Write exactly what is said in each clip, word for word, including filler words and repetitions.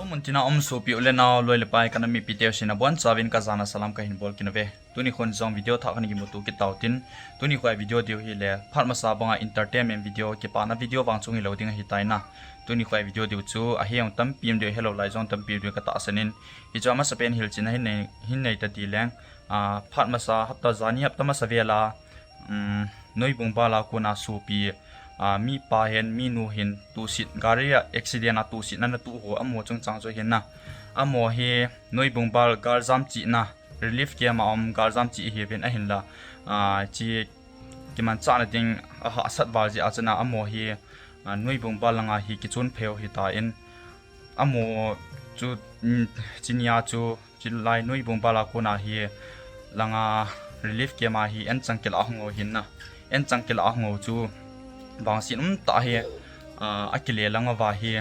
Muntina um sopi u le nao, loi le pai, ka nam mipite u sina bon chavin ka jana salam ka hin bol kit uve. Tuni khon jong video thah khat kimu tu kit tau tin, tuni khon video diu hi le, phat masa banga entertainment video, kipana video vang chung hi lo ding ahi tai na. Tuni khon video diu chu, a heng tampi um diu, hello lai jong tampi um diu ka tahsan in, hichu a masa pen hilchin a hin nei, hin nei ta ti leng, a, phat masa hapta jani hapta masa vela, um, Noibung bala kona sopi, a, mipa hin, minu hin, tusit, gari a accident a tusit nana tu ho, amaho chungchang chu hin na. Amaho hi Noibung bal galjam chihna, relief camp a um galjam chih hi ven ahin la, a, chi kimanchahna ding a hahsat val jeh a chun a, amaho hi, a, Noibung bal langa hi kichun phei u hi ta in, amaho chu, mm, chinia chu, chilai Noibung bala kona hi langa relief camp a hi en chang kila hung u hin na. En chang kila hung u chu vangsin um ta hi, a, a kile langa va hi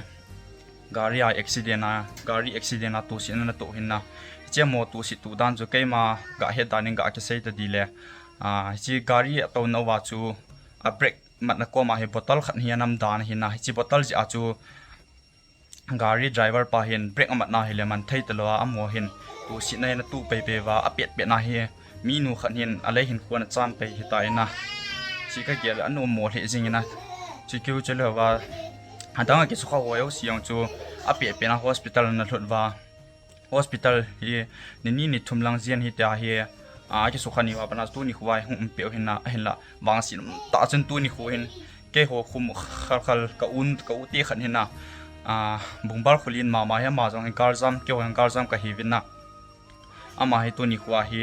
gari a accident a, gari accident a tusit nana tu hin na. Hiche amaho tusit tu dan chu keima ga het dan in ga kisei ta di le. A, hiche gari a tona uva chu a brake matna koma hi bottle khat hi anam dan hin na. Hiche bottle jeh a chu gari driver pa hin brake amatna hi le man thei talou a, amaho hin tusit na hin atu pei pei uva, a pet pet na hi minu khat hin a lei hin khuan a chan pei hi ta in na. Chi ka gel a nu mo lheh jing in na. Chi kiu chu le uva, adang a kisukha ho jouse jong chu a pet pet na hospital ana lhut uva. Hospital hi ni ni ni thum lang jen hi tia hi, a, kisukha ni uva pat na tuni khu a hi hung um peh u hin na, ahin la vangsin um ta chun tuni khu hin keiho khum khal khal ka un, ka u te khat hin na, a, Bungbal Khullen mama hi ama jong hi galjam, keiho jong galjam ka hi uvin na. Ama hi tuni khu a hi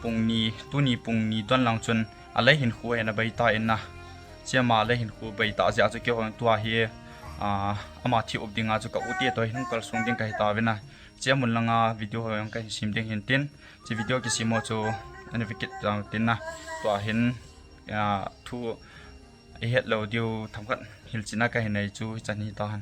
pung ni, tuni pung ni don lang chun a lei hin khu hin a bei ta in na. Chi ama lei hin khu bei ta jeh a chu keiho jong tua hi, a, ama thi up ding a chu ka u te toh hin hung kalsong ding ka hi ta uvin na. Chi amun langa video ho jong ka hin sem ding hin tin, chi video kisem ho chu ana ve kit tau tin na. Tua hin, a, thu i het lou diu themkhat hilchetna ka hin nei chu hichan hi ta hen.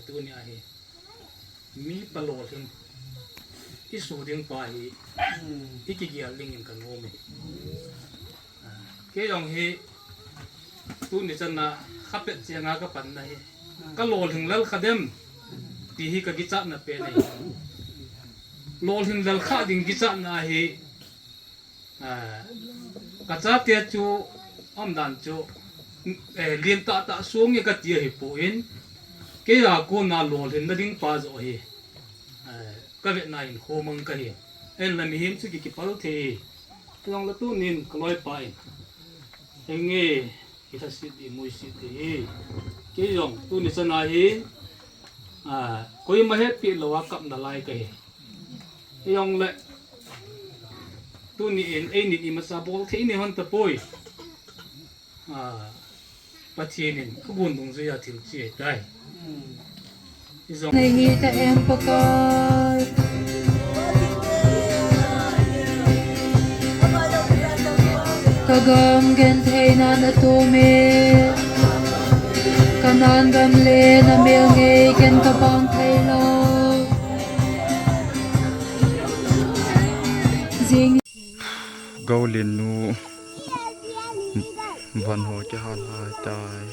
Tunia hi mi palolhing i su ding pa hi i kigel dingin ka nom e. Kei jong hi tuni chan a khapet chenga ka panna hi ka lolhing lal kha dem ti hi ka kichatna pen ahi. Lolhing lal kha ding kichatna hi, a, ka chate chu umdan chu, eh, lien tahtah song e ka ti ahi poi. Kei a kona lolhinna ding pa joh hi, eh, ka vetna in khomang ka hi. Ahinla mihem chu ki, kipal thei. Hijongle tunin ka loipa in, henge, kilhaset ding, muiset ding hi. Kei jong tuni chana hi, ah, koima hetpi lou a kap nalai ka hi. Hijongle tuni in eini in imacha bol thei ni hon tapoi. Ah, Pathen in agon dungjuia thil che tai. Ijong. Nahi ta em Pakai. Ka gam gentheina na tume. Kanan gam le na mel ngei ken ka bang thei lou. Jing. Golin nu. Van ho kihal lai tai.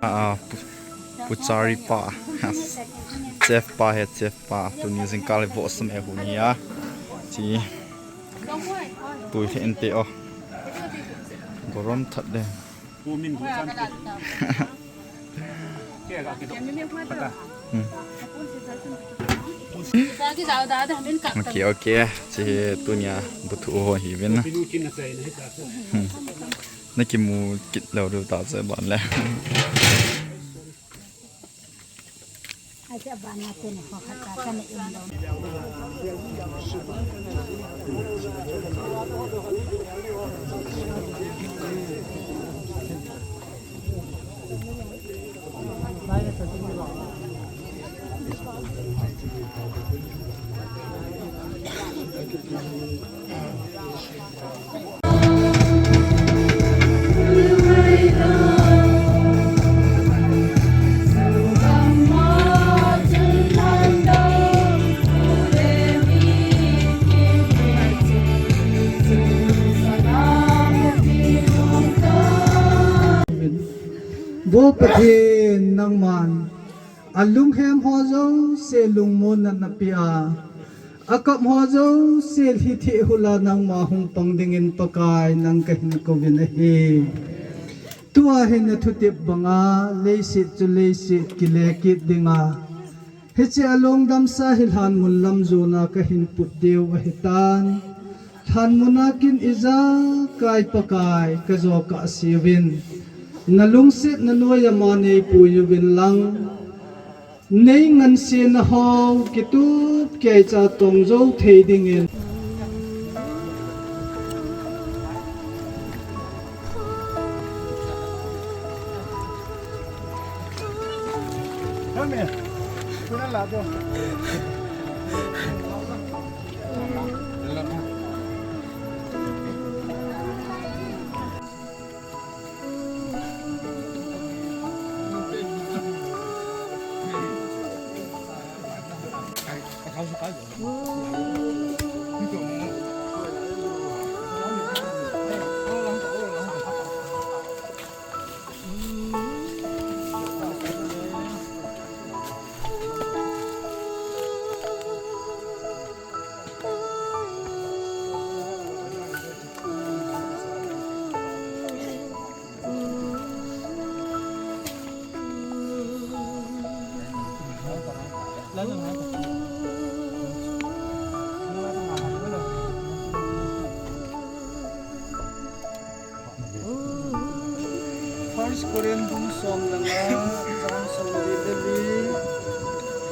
Ah, pu-, puchari pa. Chef pa he, chef pa. Tuni jingkah le vohsam e hu ni a. Chi. Tui le inte o. Gorom that de. Hmm. Okay, okay. Chi tunia buthu ho hi vin. Hmm. Na kimu kit lou diu ta che ban le. Vo Pathen, nangman alunghem ho jouse lungmonna napeh a, akap ho jouse lhithei hula nangma hung pang dingin Pakai nang kahin kouvin ahi. Tua hin nathutep banga leiset chu leiset kile kit dinga, hiche alongdamsa hi lhanmun lam jona kahin put diu ahitan. Lhanmuna kin ijakai Pakai kajo kahseuvin, nalungsetna noiya ma neipui uvin lang. Nei ngansena ho kitup keicha tong jou thei dingin. First Corinth bung som le nga, chang som le li.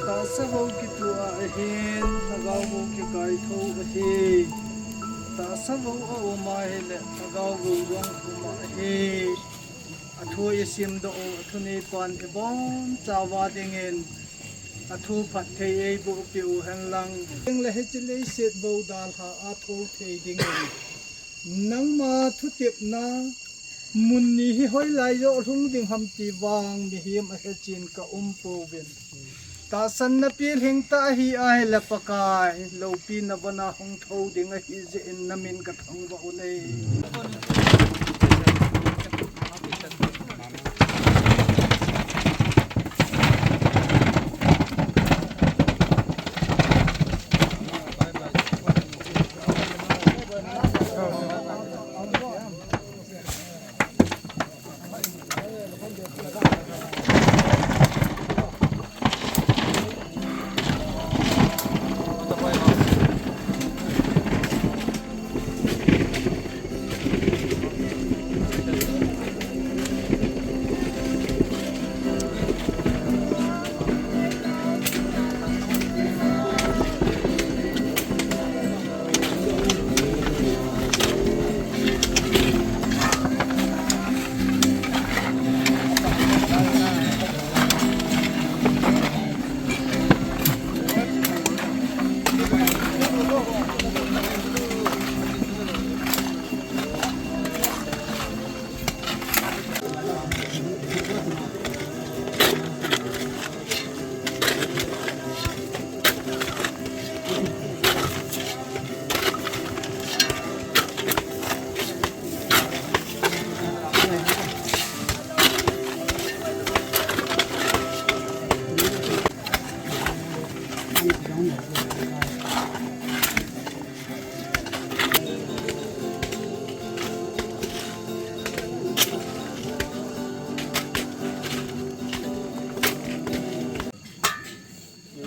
Tahsa bou kituh a ahin, lhagao bou kikai thou ahi. Tahsa bou aum a ahile, lhagao bou jong um ahi. Athu isimdoh u, athu neipan ibonchauva dingin athu phatthei eiboh peh u henlang. Tengle hiche leiset bou dalha a thou thei dingin nangma thutepna mun ni hi hoilai joh lhung ding ham ti vang mihem ahechen ka umpouvin. Tahsanna pilhing tah ahi ahile Pakai, loupina vana hung thou ding ahijeh in namin kathangvah u ahi.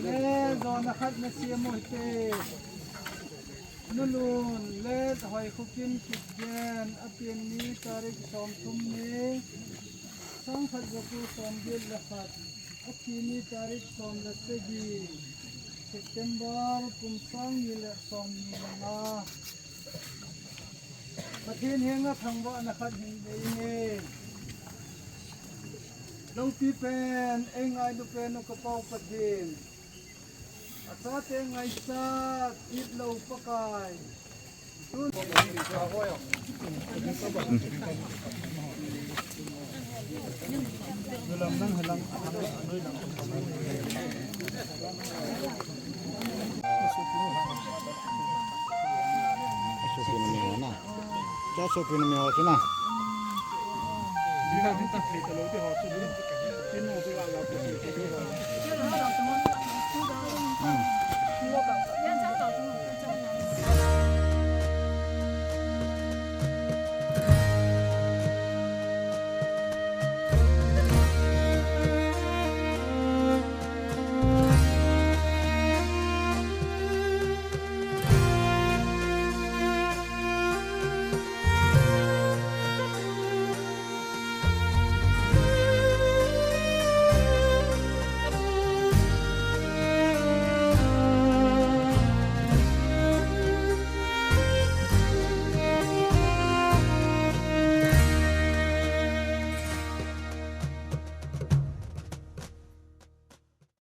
Le, jona khat nasem u hite. Nulun le Hoikhokim Kipgen, apen ni tarik somthum ni, sangkhat jaku somget le khat, athi ni tarik som le sagi, September, kum sang ni le somni le nga. Pathen henga thangvahna khat hin nei inge. Loupi pen, eingailu pen u ka Pau Pathen. Achate ngaichat, it lou Pakai. Tun. Sopi na mi ho na. Cha sopi na mi ho chu na.